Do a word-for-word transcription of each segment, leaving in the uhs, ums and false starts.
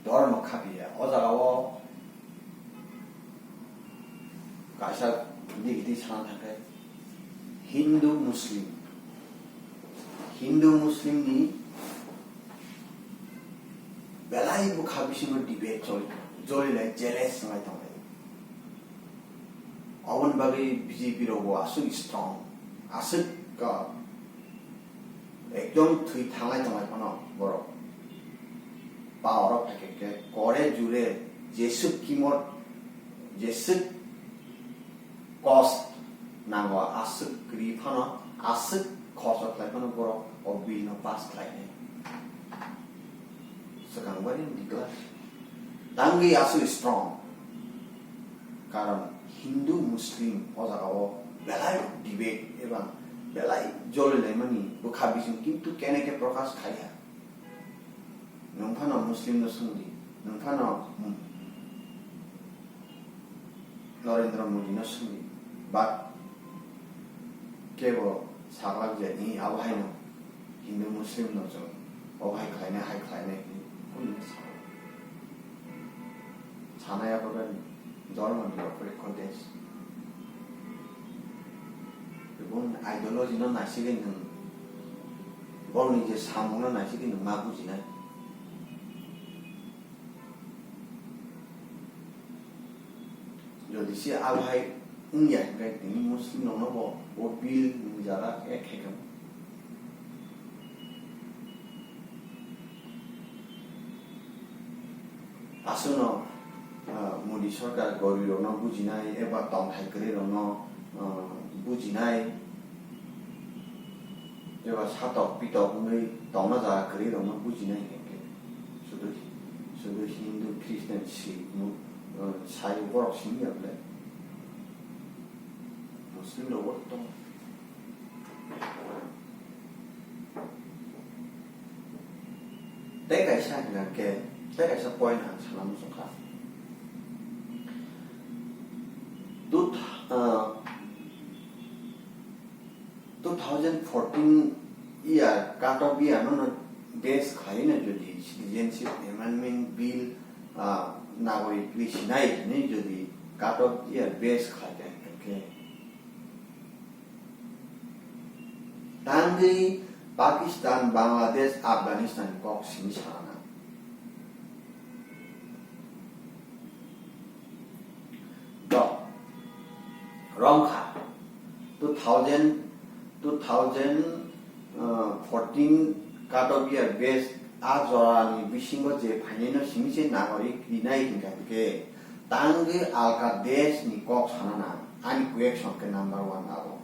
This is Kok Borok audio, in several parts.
Dhormo khapiya. O jaga o kaisa digiti sana thangkhe Hindu Muslim, Hindu Muslim ni belai bwkha bisingo debate choli, joli lai, jealous wng lai tong lai. Oboni bagwi B J P rok bo aswk strong, aswk ka ekdom thwi thanglai tonglai phano borok. Power o phaikhe khe kore jure jeswk kimot, jeswk cost nango, aswk kwrwi phano, aswk khoroksa khlai phano borok o bill no pass khlainai. Swkang bai ni class. Tangwi aswk strong. Karon Hindu Muslim o jaga o belai debate eba belai joli laimani bwkha bising, kintu kene khe prokash khaiya. Nwng phano Muslim no swngdi, nwng phano, hmm, Narendra Modi no swngdi, but kebo saklak je ni abo hai no Hindu Muslim no chwng o hai khlainai, hai khlainai hinwi kunu sa-, sanai abo bai dhormo ni rok khe desh. Boni ideology no naisigwi nwng, borokni je samung no naisigwi nwng ma bujinai. Jodi se abo hai wngya hinkhe tini Muslim rokno bo o bill ni jaga ek khe kamo. Aswkno, ah, Modi sarkar gorib rokno bujinai eba tongthai kwrwi rokno, ah, bujinai. Eba satok pitok wngwi tongna jaga kwrwi rokno bujinai hinkhe sudu, sudu Hindu, Christian, Sikh, mu-, uh, sai borok simi ya bwle. Muslim rok bo tongo. Tei kaisa hinkhe, tei kaisa point ang sana muchungkha. Tut-, uh, two thousand fourteen year, cut off year no, no base khlaina jodi Citizenship Amendment Bill, ah, nagorik ri sinai hinwi jodi cut off year base khlai kha hinkhe, tangwi Pakistan, Bangladesh, Afghanistan kok simi sana. Dok. Romkha. Two thousand, two thousand fourteen cut off year base a jorani bisingo je phainaino simi se nagorik rinai hinkha hinkhe tangwi alka desh ni kok sana nang. Ani question khe number one abo.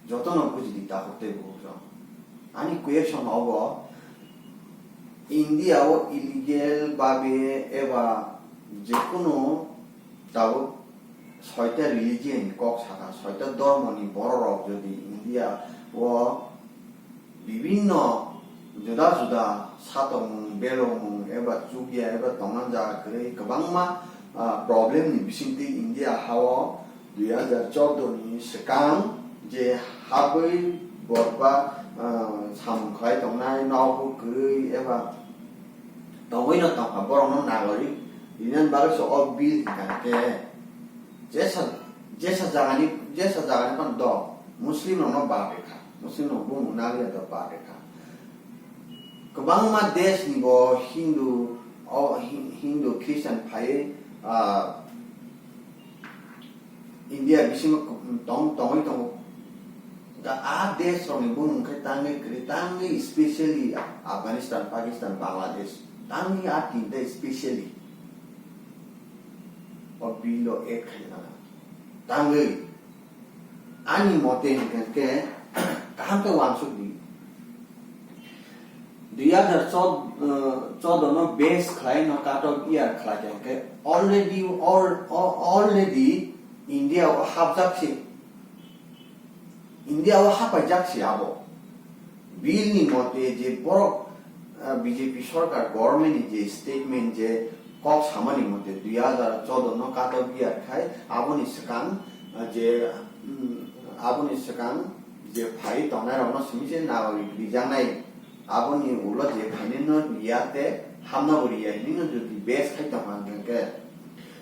Jotono bujidi takhuk tei bukhuk rok. Ani question obo, India o illegal babe eba jekunu tabuk soita religion ni kok sakha, soita dhormo ni borok rok jodi India o bibinno juda juda satokmung, belokmung eba chukya eba tongna jaga kwrwi kwbangma, ah, problem ni bisingtwi India hao dui hajar chordo ni swkang je habwi borba, ah, samung khlai tongnai, nokbo kwrwi eba tongwi no tongkha, borokno nagorik rinani bagwi se o bill hinkha khe jesa, jesa jagani, jesa jagani phano do Muslim rokno bad rekha, Muslim rok bumung naliya do bad rekha. Kwbangma desh ni bo Hindu, o Hi-, Hindu Christian phaiwi, ah, India bisingo tong, tongwi tongo. Da a desh rokni bumung khe tangwi kwrwi, tangwi specially Afghanistan, Pakistan, Bangladesh, tangwi a tinta specially o bill o add khaina nang. Tangwi ani mote hinkhe kaham khe uansuk di. Dui hajar chod-, eh, chordo no base khlai no cut off year khlai khe, hwnkhe already, al-, al-, already India o hapjak se, India o hapaijak se abo. Bill ni mote je borok, eh, B J P sarkar government ni je statement je kok samani mote dui hajar chordo no cut off year khai aboni swkang, eh, je, mm, aboni swkang je phai tongnai rokno simi se nagorik rijaknai. Aboni ulo je khainai no riya te hamna bo riya hinwi no jodi base khai tong hang khe,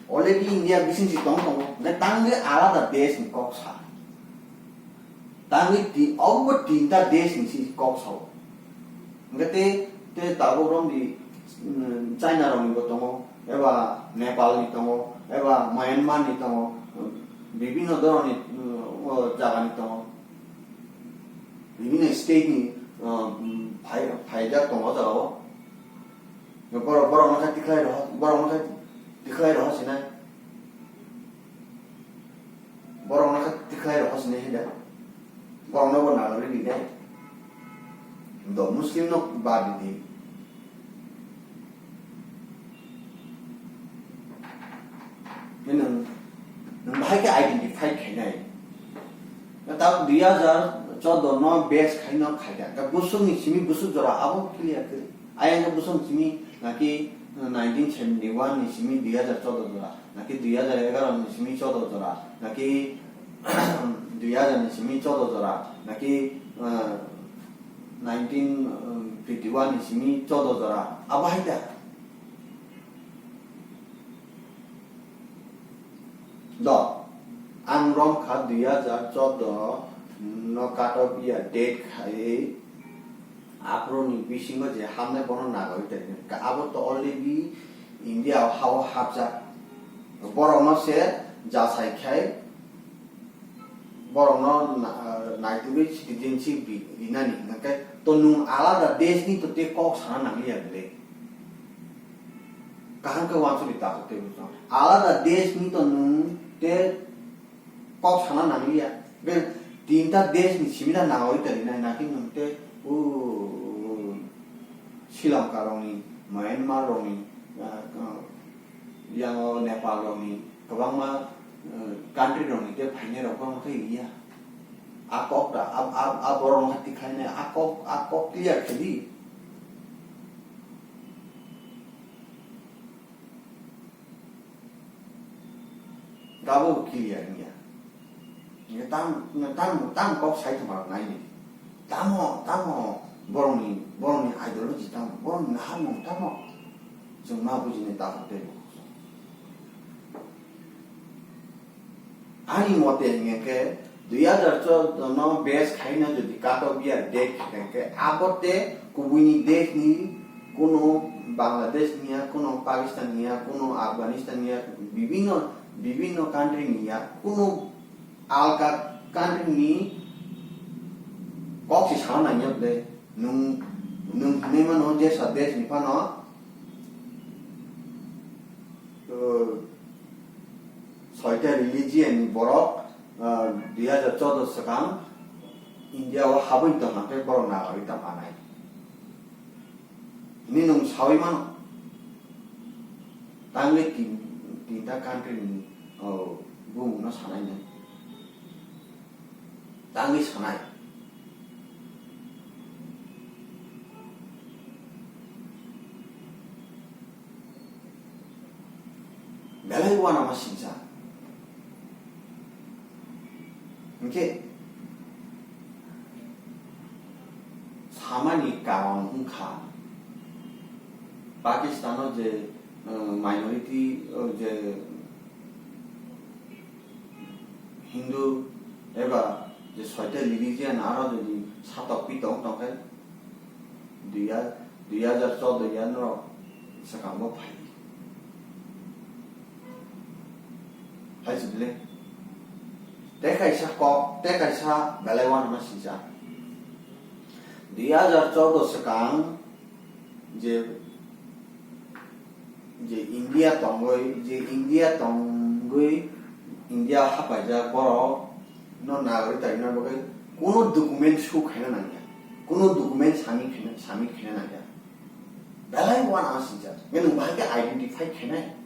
already India bising si tong tongo, na tangwi alada desh ni kok sa. Tangwi ti-, obo tinta desh ni si kok sao. Hingke te, te tabuk romdi, mm, China rokni bo tongo, eba Nepal ni tongo, eba Myanmar ni tongo, bibinno dhoroni, mm, o jaga ni tongo, bibinno state ni, uh, mm, phai-, phaijak tongo o jaga o. Borok, borok no khe tikhlai roho, borok no khe tikhlai roho sinai. Borok no khe tikhlai roho sinai heda. Borok no bo nang ri di dai. Do Muslim no ba di di. Nang, nang bahai khe identify khainai. Ta dui hajar choudo no base khaino khaida. Ta busuk ni simi busuk jora abo clear khe. Ayang busuk ni simi naki nineteen seventy one ni simi dui hajar choudo jora. Naki dui hajar egaroh ni simi choudo jora, naki dui hajar ni simi choudo jora, naki, eh, nineteen fifty one ni simi choudo jora, abo hai da? Do, ang romkha dui hajar choudo no cut off year date khai, aphuru ni bisingo je hamnai bono nagwi tongkha. Abo to already India o hao hapjak. Borok no se jasai khai borok no na-, naitugwi citizenship ri-, rinani hingkhe to nwng alada desh ni to te kok sana nangliya bwle. Kaham khe wansugwi ta tei bwswk. Alada desh ni to nwng te kok sana nangliya. Be tinta desh ni simi da nagwi tongwi nai, naki nwng te, o, Sri Lanka rokni, Myanmar rokni, ah, ah, yang o Nepal rokni, kwbangma, eh, country rokni te phainai rok kwbangma khe ya. A kok da, a, a, a borok no tikhlai nai, a kok, a kok clear khe di. Gabo bo clear wngya. Nge tam, nge tam, tam kok sai tongma rok nai ni. Tamo, tamo, borokni, borokni ideology tamo, borokni naharmung tamo. Chwng ma bujinai ta tei bo. Ani mote hingke khe, dui hajar choudo no base khaina jodi cut off year date hingke, abo te kubuni desh ni, kuno Bangladesh ni ya, kuno Pakistan ni ya, kuno Afghanistan ni ya, bibinno, bibinno country ni ya, kuno alka country ni kok si sana nangya de. Nung, nung hinui mano jesa desh ni phano, uh, soita religion ni borok, uh, dui hajar choudo swkang India o habwi tongma khe borok nagarwi tongma nai. Hini nwng sawi mano. Tangwi tin, tinta country ni, oh, bumung no sanai nai. Tangwi sanai. Belai uanama singsa. Hingke samani karon wngkha Pakistano je, eh, minority, eh, je Hindu eba je soita religion aro jodi satok pitong tongkhe dui ha-, dui hajar choudo ya norok swkango phai. Hai se bile. Tei kaisa kok, tei kaisa belai uanama singsa. Dui hajar choudo swkang je, je India tongwi, je India tongwi, India hapaijak borok no nagarwi tongna bagwi kuno document show khaina nangya, kuno document submit khaina, submit khaina nangya. Belai uanama singsa. Nge nwng bahai khe identify khainai.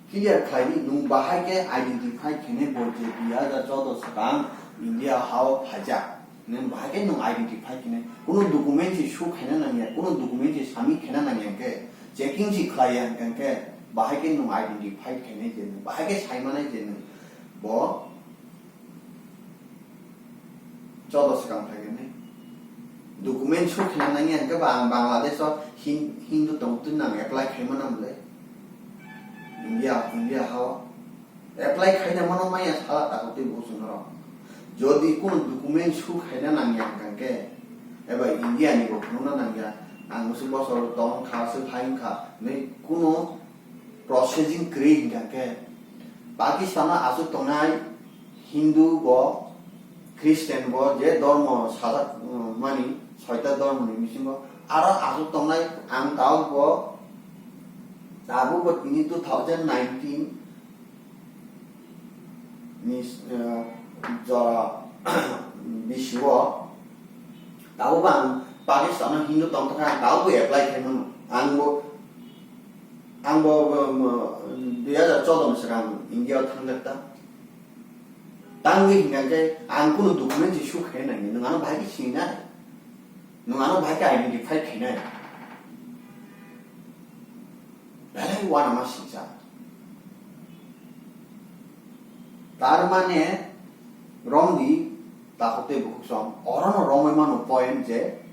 Clear khlai di, nwng bahai khe identify khainai bo je dui hajar choudo swkang India hao phaijak. Nwng bahai khe nwng identify khainai. Kuno document se show khaina nangya, kuno document se submit khaina nangya hwnkhe, checking se khlaiya hwnkhe, bahai khe nwng identify khainai je nwng, bahai khe sai manai je nwng bo choudo swkang phaikhe nai. Document show khaina nangya hwnkhe ba ang Bangladesh o Hin-, Hindu tongtwi nang apply khaima nang le. India, India hao. Apply khaina mano maya sala takhuk tei bukhuk chwng norok. Jodi kuno document show khaina nangya hwnkhe, eba India ni bo phunukna nangya, ang mwswk bosor tong kha, se phai wngkha, hinwi kuno processing kwrwi hwnkha khe, Pakistan o aswk tongnai Hindu bo, Christian bo, je dormo sajak, um, mani soita dormo ni bisingo aro aswk tongnai, ang tabuk bo, tabuk bo tini two thousand nineteen ni, uh, jora bisi o tabuk bo ang Pakistan o Hindu tong tongkha, ang tabuk bo apply khaimano, ang bo Ang bo, bo, bo, dui hajar choudo ni swkang India o thangjak ta. Tangwi hwnkha khe ang kunu document se show khaina nangya. Nwng ano bahai khe sinai. Nwng ano bahai khe identify khainai. Belai uanama singsa. Tar mane romdi takhuk tei bukhuk song. Orono romwi mano point je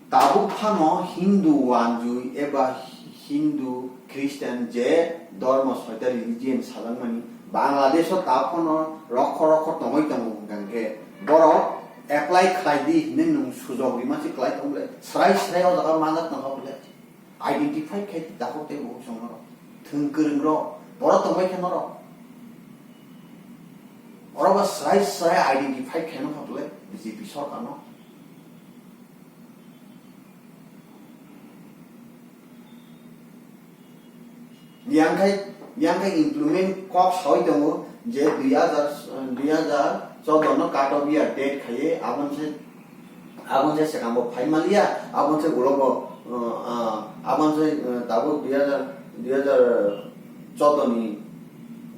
tabuk phano Hindu wanjui eba Hindu Christian je dormo soita religion sajakmani Bangladesh o tabuk phano rokho rokho tongwi tongo hwnkha khe borok apply khlai di hinwi nwng sujok rima se kwlai tong le, srai srai o jaga manjak tongkha bole. Identify khai di takhuk tei bukhuk song norok. Thwng kwrwng rok. Borok tongbai khe norok. Oro ba srai srai identify khaino kha bole B J P sorkar no. Yang khai, yang khai implement kok sawi tongo je dui hajar, dui hajar choudo no cut off year date khaiye, aboni se Aboni se swkang bo phai manliya, aboni se ulo bo, uh, uh, aboni se, uh, tabuk dui hajar, dui hajar choudo ni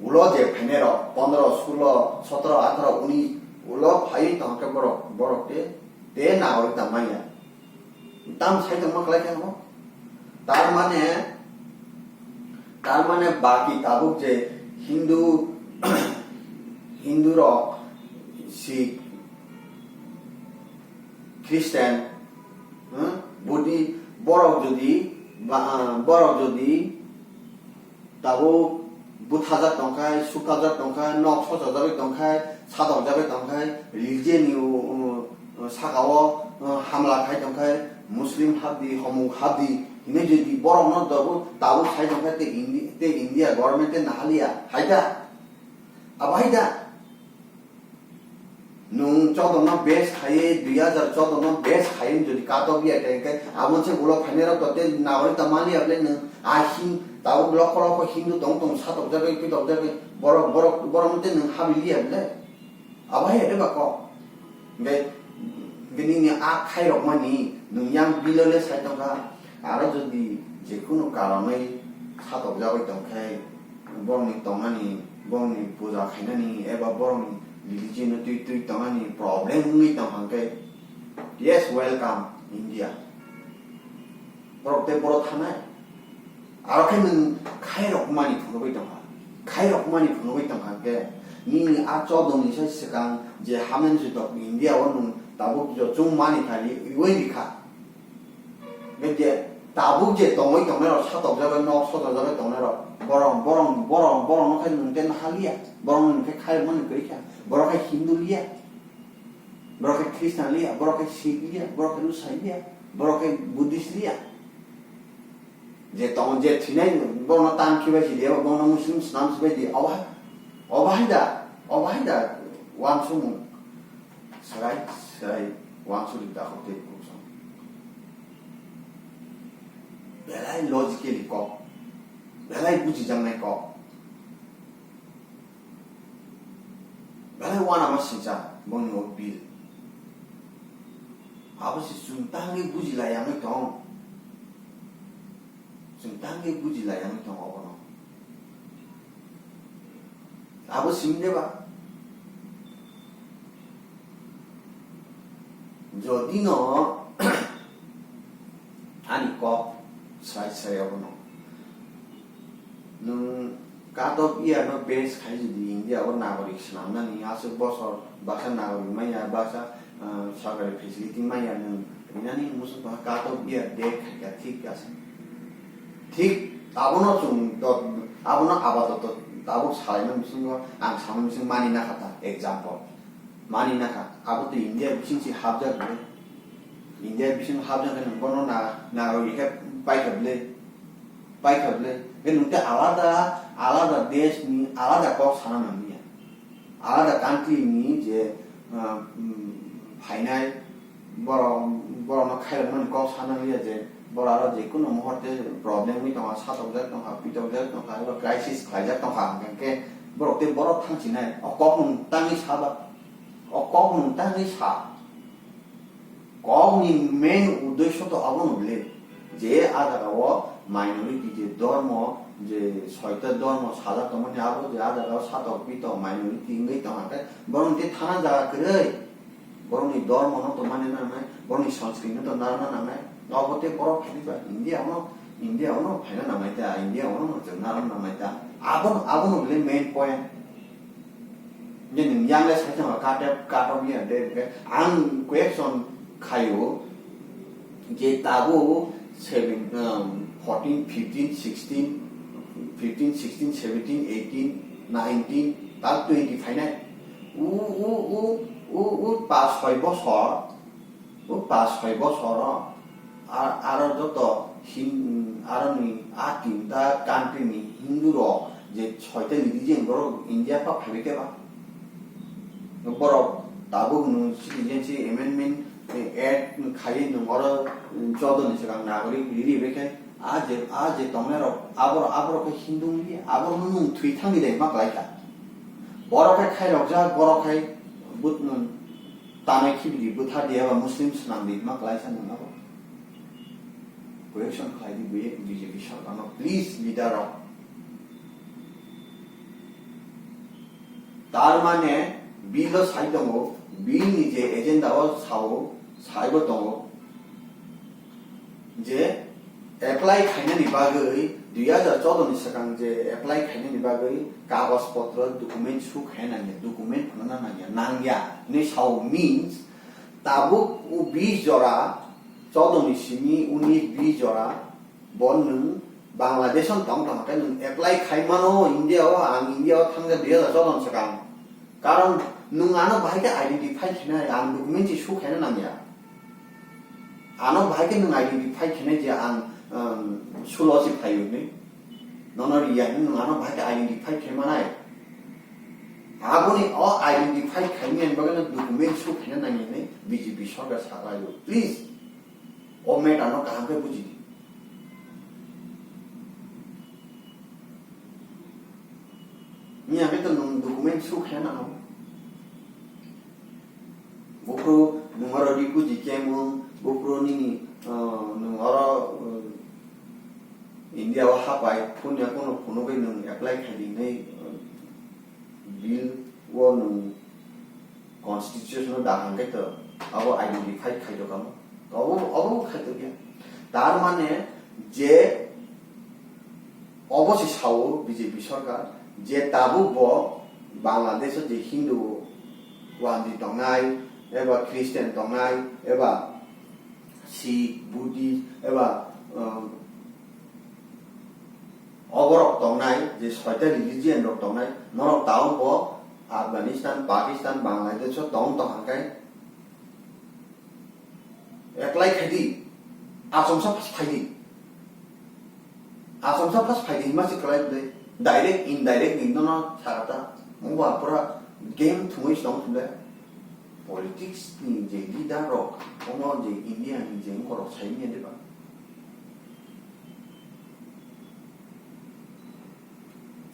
ulo je phainai rok, pondro, sulo, sotro, atharo, unis ulo phaiwi tongkhe borok, borok te, te nagorik ta manya. Tam sai tongma kwlai khe no? Tar mane, tar mane baki tabuk je Hindu, Hindu rok, Sikh, Christian, hmm, Buddhi, borok jodi ba, ah, borok jodi tabuk buthajak tongkhai, sukajak tongkhai, nok sochajagwi tongkhai, satokjagwi tongkhai, religion ni, uh, uh, saka o, uh, hamla khai tongkhai, Muslim habdi, homung habdi, hinwi jodi borokno tabuk, tabuk sai tongkhai tei Indi-, tei India government tei nahaliya, hai da? Abo hai da? Nwng choudo no base khaiwi, dui hajar choudo no base khaiwi jodi cut off year khe, khe abo se ulo phainai rok to tei nagorik ta manliya bole nwng a Hin-, tabuk lokho lokho Hindu tong tong satokjagwi, pitokjagwi, borok, borok, borok tei nwng habi liya bole. Abo hai de ba kok. Hingke, hingke nini a khairokmani nwng yang bill o le sai tongkha. Aro jodi jekunu karonwi satokjagwi tongkhe, borokni tongnani, borokni puja khainani eba borokni religion-o twi twi tongnani problem wngwi tongkha hwnkhe, yes, welcome India. Borok tei borok thanai. Aro khe nwng khairokmani phunugwi tongkha. Khairokmani phunugwi tongkha hwnkhe, nini a chodongni sai swkang je hamya ni switok India-o nwng tabuk je chwng mani thani iwi rikha. Hwnkhe je tabuk je tongwi tongnairok, satokjagwi nok sochojagwi tongnairok, borok, borok, borok, borokno khe nwng tei nahaliya, borokno nwng khe khairokmani kwrwi kha, borok khe Hindu liya, borok khe Christian liya, borok khe Sikh liya, borok khe Lusai liya, borok khe Buddhist liya. Je tongo, je thinai, borokno tan khibai si liya, borokno Muslim swnam sibai di, obo hai, obo hai da, obo hai da, wansukmung. Swrai, swrai, wansukli dakhuk tei bukhuk song. Belai logically kok, belai bujijaknai kok, belai uanama singcha boni o bill. Abo se chwng tangwi bujilai yangwi tong, chwng tangwi bujilai yangwi tong obono. Abo simi de ba? Jodi no ani kok sai sai abono. Nwng cut off year no base khai jodi India o nagorik swnamnani aswk bosor baksa nagorik manya baksa ah, sorkari facility maya nwng rinani muchung tongkha, cut off year date khaikha, thik ase. Thik abono chwng to, abono abato to tabuk salaina muchungo ang samani muchung mani nakha ta, example. Mani nakha, abo to India bising si hapjak bwle. India bising hapjak khe nwng bono na, nagarok khe paikha bwle. Paikha bwle. Khe nwng tei alada, alada desh ni alada kok sana nangya. Alada country ni je, ah, um, phainai borok, borokno khairokmani kok sana liya je borok aro je kuno muhurte problem wi tongkha, satokjak tongkha, pitokjak tongkha, eba crisis khlaijak tongkha, hwnkhe borok tei borok thangchinai. O kok nwng tangwi saba, o kok nwng tangwi sa. Kokni main uddesho to abono bwle, je a jagao minority je dormo, je soita dormo sajak tongmani abo je a jagao satok pitok minority wngwi tongkha khe borokni tei thana jaga kwrwi, borokni dormono to mani nangnai, borokni sanskritno to narwkna nangnai, obo tei borok phaidi ba India ono, India ono phaina nangnai ta, India ono chwng narwkna nangnai ta, abono, abono bwle main point. Je nwng yang le sai thangma cut off, cut off ya de, hwnkhe ang question khaio je tabuk seven, um, fourteen, fifteen, sixteen, fifteen, sixteen, seventeen, eighteen, nineteen, ta twenty phainai. U, u, u, u, u pas soi bosor, O pas soi bosoro a-, aro joto Hin-, aroni a tinta country ni Hindu rok je soita religion borok India pa phaibai khe ba. Borok tabuk nwng citizenship amendment, eh, act khaiwi nwng oro, mm, chodo ni swkang nagorik riri bai khe a je, a je tongnai rok aborok, aborok khe Hindu wngya, aborok no nwng thwi thangwi de ma kwlai kha. Borok khe khairokjak, borok khe but-, mm, Tanai khibi di, bwtha di eba Muslim swnam di, ma kwlaisa nung abo. Correction khlai di, B J P sorkar no, please, leader rok. Tar mane, bill o sai tongo, bill ni je agenda o sao, saibo tongo. Je apply khainani bagwi, dui hajar choudo ni swkang je apply khainani bagwi kagoj potro, document su khaina nangya, document phunukna nangya, nangya hinwi sao, means tabuk o bis jora, choudo ni simi unis bis jora bo nwng Bangladesh o tong tong khe nwng apply khai mano India o, ang India o thangkhe dui hajar choudo ni swkang. Karon nwng ano bahai khe identify khainai, ang document se su khaina nangya. Ano bahai khe nwng identify khainai je ang, um, sulo se phai hwnwi. Nono riya hwnwi nwng ano bahai khe identify khai manai. Aboni o identify khaimani bagwi no document su khaina nangya hwnwi B J P sorkar saklaio. Please, o matter no kaham khe buji di. Miya khe to nwng document su khaina nango. Buphuru nwng oro refugee camp wng, buphuru nini, uh, nwng oro, uh, India o hapai, phunukya kheno phunugwi nwng apply khai di hinwi, uh, bill o nwng constitution o da hwnkhe to abo identify khai tongkha. Obo, obo khai tongya. Tar mane je obo se sao B J P sorkar je tabuk bo Bangladesh o je Hindu wandi tongnai, eba Christian tongnai, eba Sikh, Buddhist, eba, um, oborok tongnai, je soita religion rok tongnai, norok tabuk bo Afghanistan, Pakistan, Bangladesh o tong tong hwnkhe apply khai di, achomsa pass phai di. Achomsa pass phai di hinma se kwlai bwle. Direct, indirect ni nono sakha ta. Wngba pura game thumwi se tong bwle. Politics ni je leader rok, omo je India ni je wngkor rok sai manya de ba.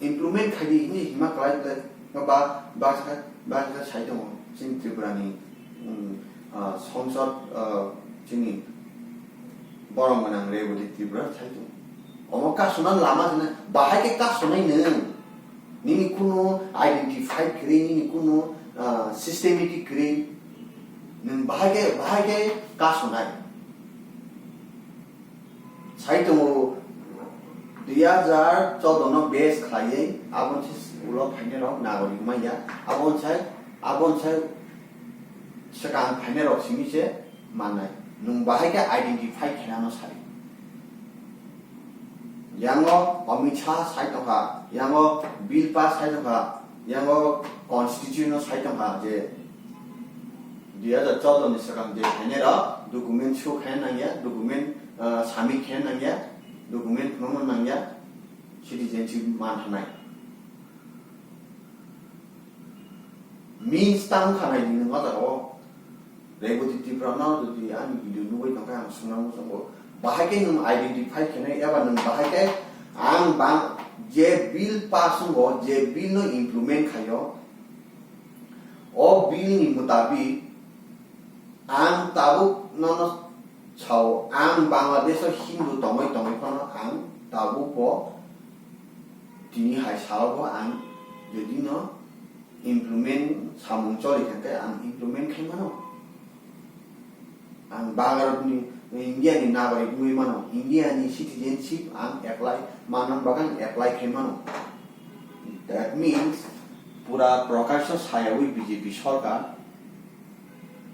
Implement khai di hinwi hima kwlai bwle. Ba, ba, ba, ba, ba sai tongo chini Tripura ni, um, ah, songsod, ah, chini borok gwnang Reboti Tripura sai tongo. Omo kasuna lama sina, bahai khe kasunai nwng. Nini kunu identify kwrwi, nini kunu, ah, systematic kwrwi. Nwng bahai khe, bahai khe kasunai. Sai tongo dui hajar choudo no base khlaiwi, aboni se ulo phainai rok nagorik manya. Aboni sai, aboni sai Swkang phainai rok simi se mannai. Nwng bahai khe identify khenano sari. Yango Amit Shah sai tongkha, yango bill pass sai tongkha, yango constitution no sai tongkha je dui hajar choudo ni swkang je phainai rok document show khaina nangya, document, ah, submit khaina nangya, document phunukna nangya, citizenship man thanai. Means tamo kha nai di nwng o jaga o. Reboti Tripura no jodi ani video nugwi tongkha ang swngnang muchungo. Bahai khe nwng identify khenai eba nwng bahai khe ang bang je bill pass wngo, je bill no implement khaio, o bill ni mutabik ang tabuk nono sao, ang Bangladesh o Hindu tongwi tongwi phano ang tabuk bo tini hai sao bo ang jodi no implement samung choli kha khe ang implement khai mano. Ang Bharat ni, India ni nagorik wngwi mano, India ni citizenship ang apply, manang bagwi ang apply khai mano. That means, pura prakasho sayawi B J P sorkar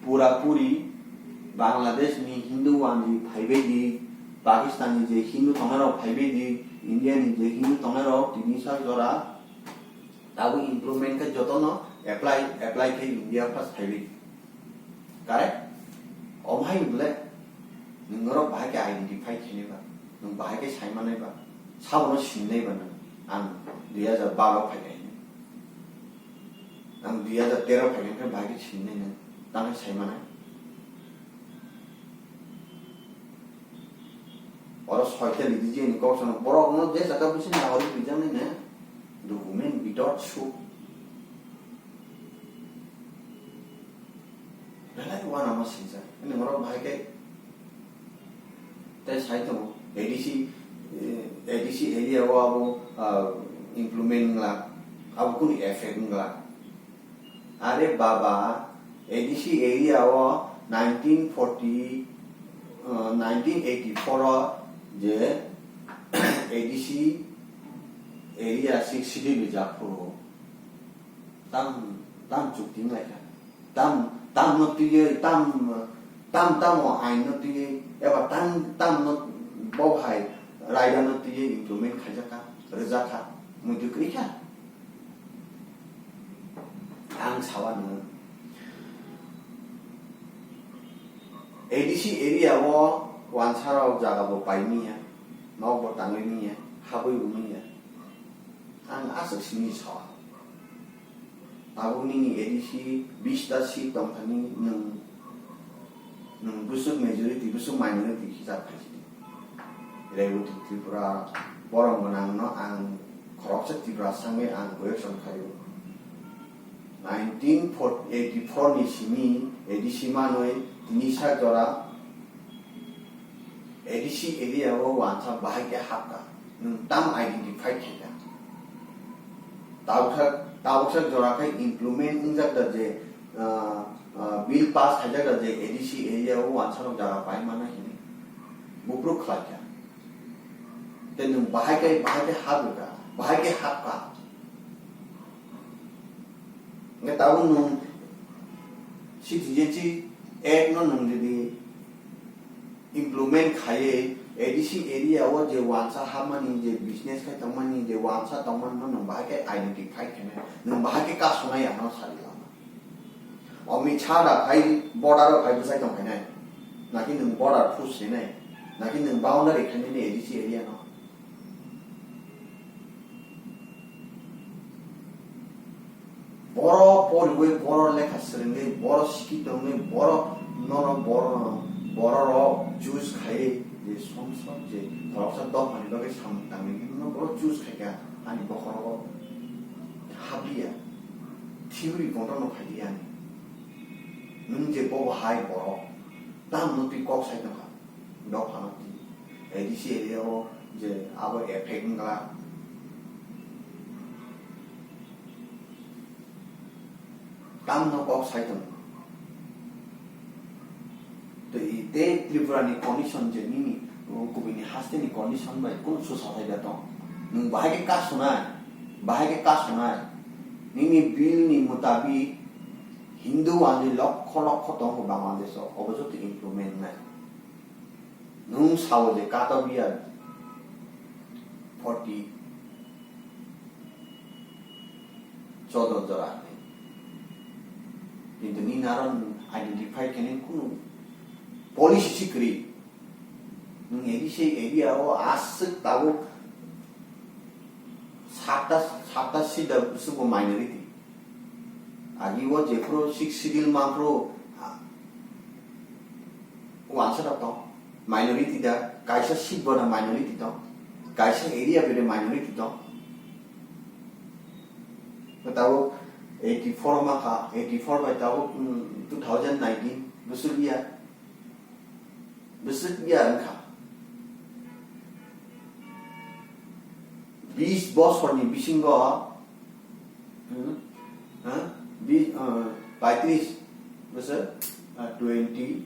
pura puri Bangladesh ni Hindu wanji phaibai di, Pakistan ni je Hindu tongnai rok phaibai di, India ni je Hindu tongnai rok tini sak jora tabuk improvement khe jotono apply, apply khe India first phaibai di. Correct? Omo hai wng le, nwng norok bahai khe identify khainai ba, nwng bahai khe sai manai ba, sabono sinai ba nwng, ang dui hajar baro phai khe hinwi, ang dui hajar tero phai khe bahai khe sinai nwng, tamo sai manai. Oro soita ridi je ni kok sono borok no je jaga bisi nagorik rijaknai ne document bitor suk. Belai uanama sinsa. Ini borok bahai khe tei sai tongo A D C, eh, A D C area o abo, ah, implement wngla, abo kunu effect wngla. Are baba, A D C area o nineteen forty, uh, nineteen eighty-four o je A D C area six schedule rijak phuru tam, tam chukti wnglaikha. Tam, tam no twiwi, tam, tam, tamo ain no twiwi, eba tam, tam no bo hai raida no twiwi implement khaijakha, rwjakha, muitu kwrwikha. Ang sawa nung. A D C area o wansa rok jaga bo pai miya, nok bo tangwi miya, habwi bo miya. Ang aswk simi sawa. Tabuk nini A D C bista seat tongthani nwng Nwng bwswk majority, bwswk minority hisab khaisidi. Reboti Tripura borok gwnangno ang khoroksa Tripura sangwi ang correction khaio. Nineteen eighty-four ni simi A D C manwi tini sak jora A D C area o wansa bahai khe hapkha. Nwng tam identify khaikha. Tabuksa, tabuksa jora khe implement wngjak da je, ah, ah, bill pass khaijak da je A D C area o wansa rok jaga pai mana hini. Buphuru khlaikha. Tei nwng bahai khe, bahai khe hapkha, bahai khe hapkha. Hwnkhe tabuk nwng Citizenship Act no nwng jodi implement khaiwi A D C area o je wansa hamani, je business khai tongmani, je wansa tongmani no nwng bahai khe identify khainai, nwng bahai khe kasonai ano sari lama. Amit Shah da phai border o phai bwsai tong khainai, naki nwng border push khainai, naki nwng boundary khainai ni A D C area no. Borok poriwi, borok lekha swrwngwi, borok sikhi tongwi, borok nono, borok, borok rok choose khai je song song je khoroksa dophani bagwi samung tangwi hwnwi borok choose khaikha ani bokhorogo habliya, theory kotorno phaiya ani. Nwng je bobo hai borok tamno twi kok sai tongkha. Dophano twi A D C area o je abo effect wngkha. Tamno kok sai tongo. Tei, tei Tripura ni condition je nini, o, kubui ni haste ni condition bai kunu susa thai da tong. Nwng bahai khe kasonai, bahai khe kasonai. Nini bill ni mutabik Hindu ani lokho lokho tongo Bangladesh o, obo joto improvement nai. Nwng sao je kato biya forty chodo jora hinwi. Kintu nini aro identify khainai kunu policy si kwrwi. Nwng A D C area o aswk tabuk satta, satta sida bwswk bo minority. Agi o jephuru six schedule manphuru, ah, wansa rok tong, minority da, kaisa seat bo da minority tong, kaisa area bede minority tong. Tabuk eighty four o makha, eighty four bai tabuk, mm, two thousand nineteen bwswk ya. Bwswk ya wngkha. Bis bosorni bisingo, hmm, ha? Bi-, uh, paitris bosor, uh, twenty,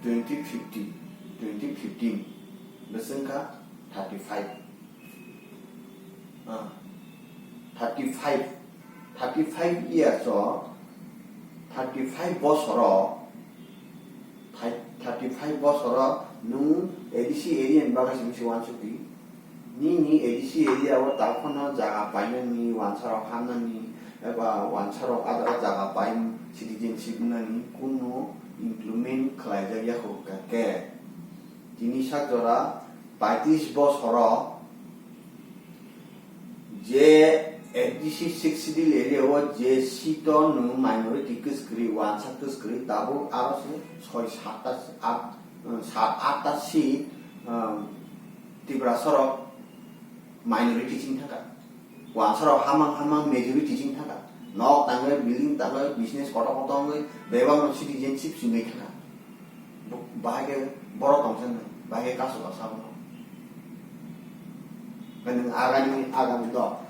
twenty fifty, twenty fifteen bwswk wngkha thirty five. Ah, thirty five, thirty five years o, thirty five bosoro, thai-, thirty five bosoro nwng A D C area ni bagwi se misi wansukdi. Nini A D C area o takhorno jaga painani, wansarok hamnani, eba wansarok adara jaga pai citizenship wngnani kunu implement khlaijak yakho hwnkha khe. Tini sak jora paitris bosoro je A D C six schedule area o je seat o nwng minority kwskwrwi, wansa kwskwrwi, tabuk aro se soi satta, at, sat atta seat, um, Tiprasa rok minority chini thangkha. Wansarok hamang hamang majority chini thangkha. Nok tangwi, building tangwi, business kotor kotor wngwi, bebakno citizenship simi thangkha. Bo-, bahai khe borok tongsa nai, bahai khe kasu baksa bono. Khe nwng agani, agami dok.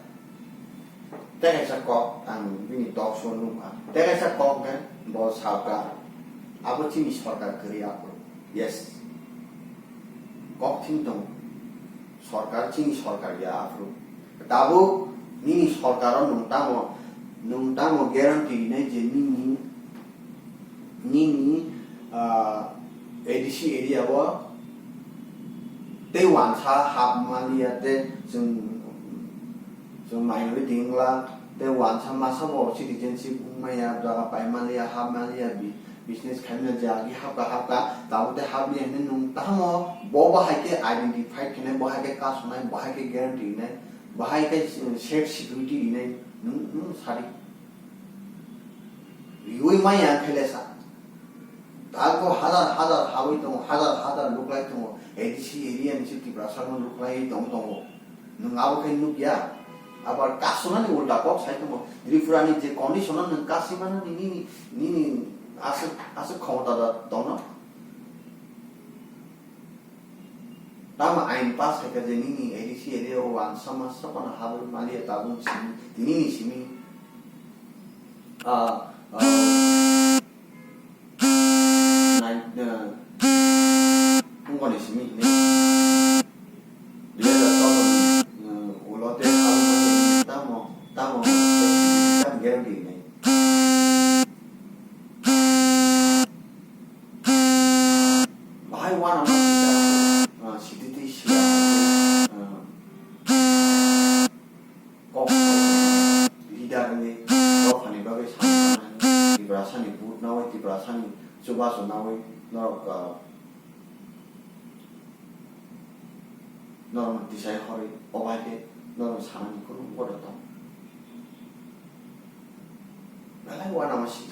Tei kaisa kok ang bini talk show nukha. Tei kaisa kok khe bo sakha, abo chini sorkar kwrwi aphuru. Yes. Kok thing tongo. Sorkar chini sorkar ya aphuru. Tabuk nini sorkaro nwng tamo, nwng tamo guarantee rinai je nini, nini, ah, A D C area o tei wansa hap manliya tei chwng, chwng minority wngla tei wansa masa bo citizenship wngmaya, jaga pai manliya, hap manliya, bi-, business khaimani je agi hapkha hapkha, tabuk tei hapli hinwi nwng tamo bo bahai khe identify khainai, bo hai khe kasonai, bo hai khe guarantee rinai, bo hai khe safe security rinai, nwng, nwng sadi. Riui maya khe lesa. Tabuk hazar hazar hawi tongo, hazar hazar luklai tongo, A D C area ni se Tiprasa no luklai tongo tongo. Nwng abo khe nukya, abar kasonani ulta kok sai tongo. Tripura ni je condition o nwng kasi mano nini, nini aswk, aswk khomota da tongno. Tamo ain pass khaikha je nini A D C area o wansa masa phano habwi maliya tabuk simi, tini ni simi, ah, ah, Nine, uh, wngkha ni simi hinwi. Dui hazar choudo ni, uh, ulo tei salmani tamo, tamo, tamo guarantee hinwi. Bahai uanama kisa, uh, sititwi siya, uh, kok leader wngwi dophani bagwi sanani, Tiprasani vote nawi, Tiprasani chubachu nawi norok, ah, norokno tisai horwi, obo hai khe norokni sanani kunu kotor tong. Belai uanama si.